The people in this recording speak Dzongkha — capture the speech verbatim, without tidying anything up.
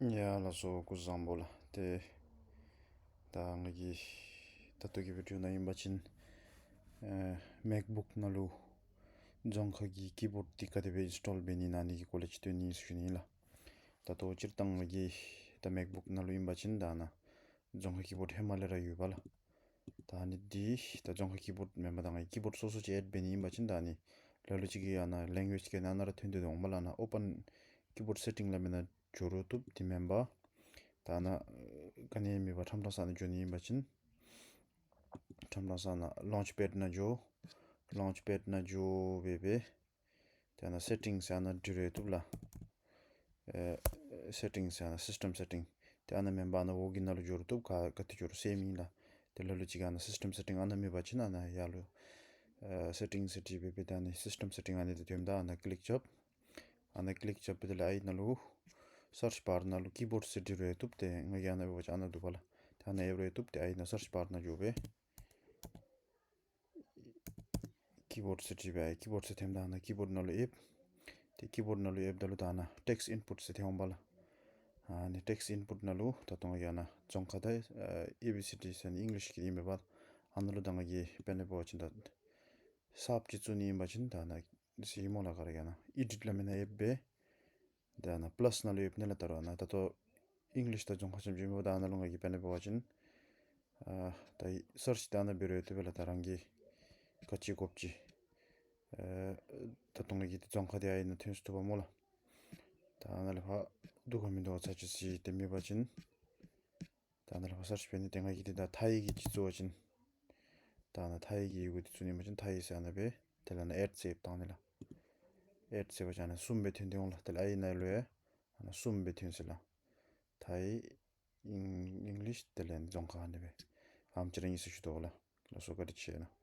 ཡ་ལགས་སོ། སྐུ་གཟུགས་བཟང་པོ་ལགས། ཏེ་ད་ང་གིས་ད་ལྟོ་གི་བི་ཌིའོ་ནང་ཨིན་པ་ཅིན་ཨེ་མེཀ་བུཀ་ནང་ལུ་རྫོང་ཁ་གི་ཀི་བོཌ་འདི་ག་དེ་སྦེ་ཨིནསི་ཊོལ་འབད་ནི་ཨ་ནི་གི་སྐོར་ལས་ཅིག་སྟོན་ནི་ཟེར་ཞུ་ནི་ལགས། ད་ལྟོ་སྤྱིར་བཏང་ང་གིས་ད་མེཀ་བུཀ་ནང་ལུ་ཨིན་པ་ཅིན་ད་ནཱ་རྫོང་ཁ་ཀི་བོཌ་ཧེ་མ་ལས་ར་ཡོད་པ་ལགས། ད་ཨ་ནི་འདི་ད་རྫོང་ཁ་ཀི་བོཌ་མེན་པར་ད་ང་གིས་ཀི་བོཌ་སོ་སོ་ཅིག་ཨེཌ་འབད་ནི་ཨིན་པ་ཅིན་ད་ཨ་ནི་ལ་ལུ་ཅིག་གིས་ཨ་ནཱ་ལེང་གུ་ཨེཇ་གི་ནང་ན་ར་ཐོན་ཏེ་འོང་པ་ལགས། ནཱ་ཨོ་པཱན་ཀི་བོཌ་སེ་ཊིང་སླབ་མི་ནང་འགྱོ་རུང་བཏུབ། དེ་མེན་པར་ད་ནཱ་ག་ནི་མེད་པར་ཁྲམ་ཁྲང་ས་ནང་འགྱོ་ནི་ཨིན་པ་ཅིན་ཁྲམ་ཁྲང་ས་ནང་ལོན་ཆི་པེཌ་ནང་འགྱོ། ལོན་ཆི་པེཌ་ནང་འགྱོ་སྦེ་སྦེ་ཏེ་ཨ་ནཱ་སེ་ཊིང་ཟེར་ཨ་ནཱ་འབྲི་རུང་བཏུབ་ལགས། ཨེ་སེ་ཊིང་ཟེར་ཨ་ནཱ་སིསི་ཊམ་སེ་ཊིང་། ཏེ་ཨ་ནཱ་མེན་པར་ཨ་ནཱ་ཝོག་ཨིན་ནང་ལུ་འགྱོ་རུང་བཏུབ། ག་ག་ཏེ་འགྱོ་རུང་སེམ་ཨིན་ལགས། ཏེ་ལ་ལུ་ཅིག་གིས་ཨ་ནཱ་སིསི་ཊམ་སེ་ཊིང་ཨ་ནཱ་མེད་པ་ཅིན་ཨ་ནཱ་ཡར་ལུ་ཨེ་སེ་ཊིང་ཟེར་འབྲི་སྦེ་སྦེ་ཏེ་ཨ་ནི་སིསི་ཊམ་སེ་ཊིང་ཨ་ནི་འདི་ཐོནམ་ད་ཨ་ནཱ་ཀི་ལིཀ་རྐྱབ། ཨ་ནཱ་ཀི་ལིཀ་རྐྱབ་སྦེ་དེ་ལས་ཨའི་ནང་ལུ་སརཆ་བར་ནང་ལུ་ཀི་བོཌ་ཟེར་འབྲི་རུང་བཏུབ། ཏེ་ང་གིས་ཨ་ནཱ་འབད་བ་ཅིན་ཨ་ནཱ་འདུག་པ་ལགས། ཏེ་ཨ་ནཱ་ཨེབ་རུང་བཏུབ། ཏེ་ཨའི་ནཱ་སརཆ་བར་ནང་འགྱོ་སྦེ་ཀི་བོཌ་ཟེར་འབྲི་སྦེ་ཨའི་ཀི་བོཌ་ཟེར་ཐོནམ་ད་ཨ་ནཱ་ཀི་བོཌ་ནང་ལུ་ཨེབ། ཏེ་ཀི་བོཌ་ནང་ལུ་ཨེབ་ད་ལུ་ད་ཨ་ནཱ་ཊེཀསི་ཨིན་པུཊ་ཟེར་ཐོན་འོང་པ་ལགས། ཨ་ནི་ཊེཀསི་ཨིན་པུཊ་ནང་ལུ་ད་ལྟོ་ང་གིས་ཨ་ནཱ་རྫོང་ཁ་དང་ཨེ་བི་སི་ཌི་ཟེར་ཨ་ནི་ཨིང་ལིཤ་གི་ཨིན་མས་པ། ཨ་ནཱ་ལུ་ད་ང་གིས་དཔེར་ན་འབད་བ་ཅིན་ད་གསརཔ་ཅིག་བཙུགས་ནི་ཨིན་པ་ཅིན་ད་ཨ་ནཱ་ཟེར་སྨོ་ལགས། ག་ར་གིས་ཨ་ནཱ་ཨེ་ཌིཊ་སླབ་མི་ནང་ཨེབ་སྦེ་ད་ཨ་ནཱ་པ་ལཱསི་ནང་ལུ་ཨེབ་ནི་ལགས། ད་རུང་ཨ་ནཱ་ད་ལྟོ་ཨིང་ལིཤ་དང་རྫོང་ཁ་ཙམ་ཅིག་ཨིན་མས་པ། ད་ཨ་ནཱ་ལུ་ང་གིས་དཔེར་ན་འབད་བ་ཅིན་ཨ་ད་སརཆ་འདི་ཨ་ནཱ་འབད་རུང་བཏུབ་པས་ལགས། ད་རང་གིས་ག་ཅི་དགོཔ་ཅིག་ཨ་ད་ལྟོ་ང་གིས་འདི་རྫོང་ཁ་འདི་ཨའི་ནང་ཐོན་སོ་བཏུབ་པས་སྨོ་ལགས། ད་ཨ་ནཱ་ལས་ཕར་འདུག་ག་མིན་འདུག་ག་ཚར་ཅིག་ཟེར་ཏེ་མེད་པ་ཅིན་ད་ཨ་ནཱ་ལས་ཕར་སརཆ་འབད་ནི། ཏེ་ང་གིས་འདི་ད་ཐའི་གི་ཅིག་བཙུགས་པ་ཅིན་ད་ཨ་ནཱ་ཐའི་གི་ཡི་གུ་འདི་བཙུགས་ནི་ཨིན་པ་ཅིན་ཐའི་ཟེར་ཨ་ནཱ་སྦེ་དེ་ལས་ཨ་ནཱ་ཨེཌ་ཟེར་བཏང་ནི་ལགས། ཨེཌ་ཟེར་བ་ཅིན་ཨ་ནཱ་གསུམ་སྦེ་ཐོན་ཏེ་འོང་ལགས། དེ་ལས་ཨའི་ནང་ལུ་ཡང་ཨ་ནཱ་གསུམ་སྦེ་ཐོན་ཅི་ལགས། ཐའི་ཨིང་ཨིང་ལིཤ་དེ་ལས་རྫོང་ཁ་ཨ་ནི་སྦེ་ཨམ་ཅིག་ར་ཨིན་ཟེར་ཞུ་དོ་ལགས། ལགས་སོ་བཀའ་དྲིན་ཆེ་ལགས།